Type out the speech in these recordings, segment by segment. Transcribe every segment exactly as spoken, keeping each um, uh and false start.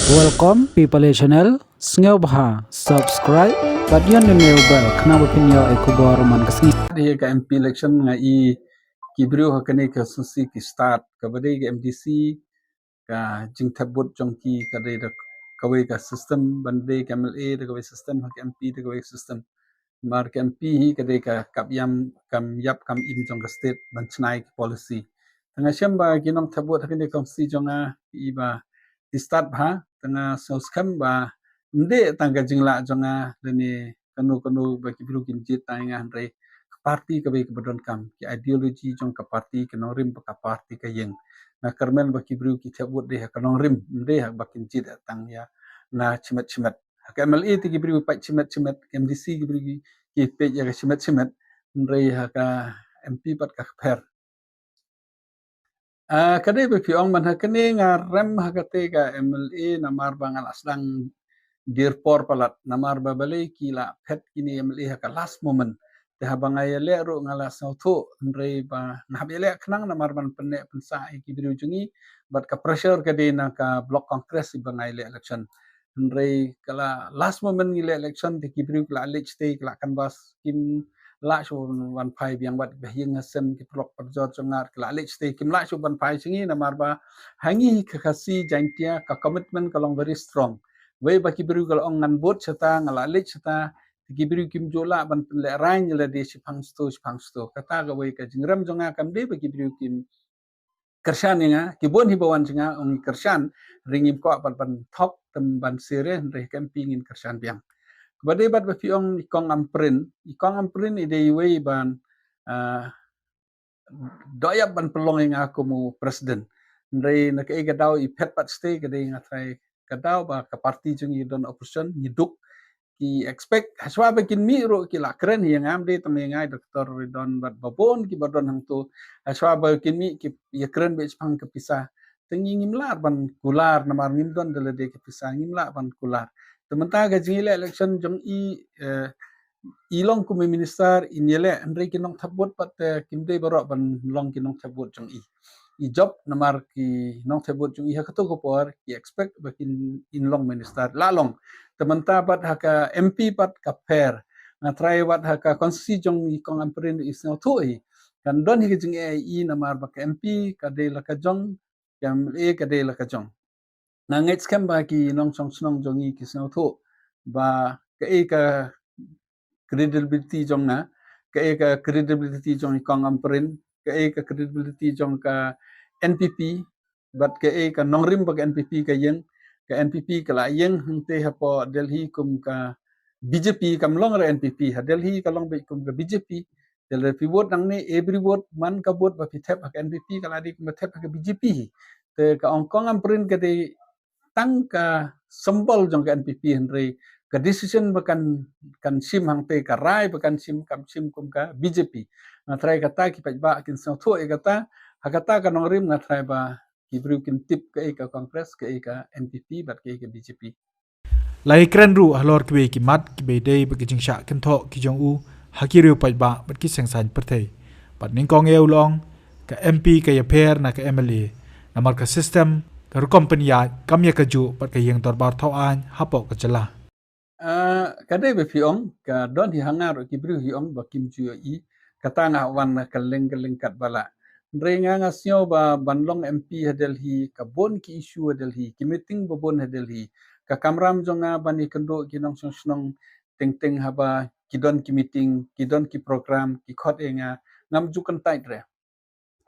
Welcome People Channel, sngewbha subscribe bad ïa une u bell khnang ba phin ïoh ïa ki khubor man ka sngi. Ïa ka M P election nga i ki briew ha kane ka constituency ki start, kaba dei ka M D C, ka jingthep vote jong ki ka dei da kawei ka system, ban dei ka M L A da kawei system, ha ka M P da kawei system. Namar ka M P hi ka dei ka kap ïam, kam ïap kam im jong ka state ban chna ïa ki policy. Te nga shem ba ki nongthep vote ha kane ka constituency jong nga i ba i start bha, te nga sngewskhem ba ym dei tang ka jinglah jong nga lane kano kano ba ki briew kin jied tang ïa nga, hynrei ka party kaba ïa kaba donkam, ki ideology jong ka party, ka nongrim ba ka party ka ïeng. Nga kyrmen ba ki briew ki thep vote dei ha ka nongrim, ym dei ha ba kin jied tang ïa nga shimet shimet. Ha ka M L A te ki briew peit shimet shimet, ka M D C ki briew ki, ki peit ïa ka shimet shimet, hynrei ha ka M P pat ka pher. Ah, ka dei ba phi ong man ha kane nga rem ha kate ka M L A namar ba nga la sdang dier por palat, namar ba balei ki la phet kine M L A ha ka last moment. Te haba nga ïaleh ruh nga la sngewthuh, hynrei ba nga hap ïaleh khnang namar ban pynneh pynsah ïa ki briew jong ngi, bad ka pressure ka dei na ka Block Congress iba nga ïaleh election. Hynrei ka la last moment ngi leh election te ki briew ki la leit shatei, ki la canvass, kim lah shuh ban phai biang, bad ba ïing ha sem ki paralok parajor jong nga ki la leit shatei, kim lah shuh ban phai sha ngi namar ba ha ngi ka Khasi Jaiñtia ka commitment ka long very strong. Wei ba ki briew ka la ong ngan vote shata, nga la leit shata, te ki briew kim ju lah ban pynlehrain ïa lade shiphang shatei shiphang shatei. Kata kawei ka jingrem jong nga, kam dei ba ki briew kim kyrshan ïa nga, ki bun hi ba wan jong nga ong kyrshan, hynrei ngim kwah pat ban thok, te ban sir, hynrei ka M P ngin kyrshan biang. Kaba dei bad ba phi ong i Kong Ampareen, i Kong Ampareen i dei iwei ban, ah, doh ïap ban pynlong ïa nga kum u president. Hynrei na kaei ka daw i phet pat shatei, ka dei nga trai ka daw ba ka party jong ngi don opposition, ngi duk, ki expect, hashwa ba kin mih ruh ki la kren hi ïa nga, ym dei tang ïa nga, Doctor Ridon bad ba bun kiba don hangto, hashwa ba kin mih ki ïakren beit shaphang ka pisa. Te ngi ngim lah ban kular namar ngim don da lade ka pisa, ngim lah ban kular. Te mynta ka jingïaleh election jong i, eh, i long kum i minister, in ïaleh, hynrei ki nongthep vote pat te kim dei baroh ban long ki nongthep vote jong i. I jop namar ki nongthep vote jong i ha kato ka por ki expect ba kin, in long minister, la long. Te mynta pat ha ka M P pat ka pher. Nga trai wat ha ka constituency jong i Kong Ampareen i sngewthuh hi, kan don hi ka jingeh i namar ba ka M P ka dei la ka jong, ka M L A ka dei la ka jong. Nga ngeit skhem ba ki nongshong shnong jong ngi ki sngewthuh ba kaei ka credibility jong nga, kaei ka credibility jong i Kong Ampareen, kaei ka credibility jong ka N P P, bad kaei ka nongrim ba ka N P P ka ïeng. Ka N P P ka la ïeng hangtei hapoh Delhi kum ka B J P, kam long re N P P, ha Delhi ka long beit kum ka B J P. Te lada phi vote nangne, every vote, man ka vote ba phi thep ha ka N P P ka la dei kum ba thep ha ka B J P hi. Te ka ong Kong Ampareen ka dei tang ka symbol jong ka N P P, hynrei ka decision ba kan, kan shim hangtei, ka rai ba kan shim, kam shim kum ka B J P. Nga trai kata ki paidbah kin sngewthuh ïa kata, ha kata ka nongrim nga trai ba ki briew kin tip kaei ka Congress, kaei ka N P P bad kaei ka B J P. La ïakren ruh halor kiwei ki mat kiba dei bad ki jingshah kynthoh ki jong u ha ki riew paidbah bad ki seng saiñ pyrthei. Bad nyngkong ïa u la ong, ka M P ka ïapher na ka M L A namar ka system, ka rukom pynïaid kam ïa kajuh bad ka ïing dorbar thaw aiñ hapoh ka jylla. Ah, ka dei ba phi ong, ka don hi ha nga ruh ki briew hi ong ba kim ju ïohi, kata nga wan na kylleng kylleng katba lah. Hynrei nga nga sngew ba ban long M P ha Delhi, ka bun ki issue ha Delhi, ki meeting ba bun ha Delhi. Ka kamram jong nga ban ïakynduh ki nongshong shnong, teng teng haba ki don ki meeting, ki don ki program, ki khot ïa nga, ngam ju kyntait re.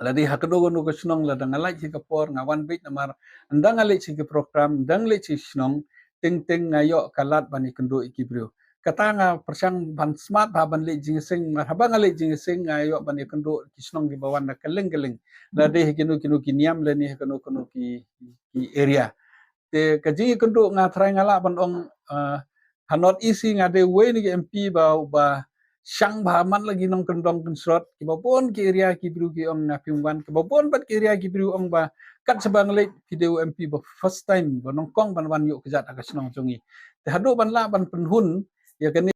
Lada ha kano kano ka shnong, lada nga leit sha ka por nga wan beit namar ynda nga leit sha ka program, ynda nga leit sha shnong, teng teng nga ïoh ka lad ban ïakynduh ïa ki briew. Kata nga pyrshang ban smat bha ban leit jingïaseng, namar haba nga leit jingïaseng nga ïoh ban ïakynduh ki shnong kiba wan na kylleng kylleng. Lada ha kino kino ki niam lane ha kano kano ki, ki area. Te ka jingïakynduh nga trai nga lah ban ong, ah, ha North East nga dei uwei na ki M P ba, ba shang bha man la ki nongkyndong kynshrot, kiba bun ki area ki briew ki ong nga phim wan, kiba bun bad ki area ki briew ong ba kat shaba nga leit phi dei u M P ba first time ba nyngkong ban wan ïuh kjat ha ka shnong jong ngi. Te haduh ban lah ban pynhun ïa kane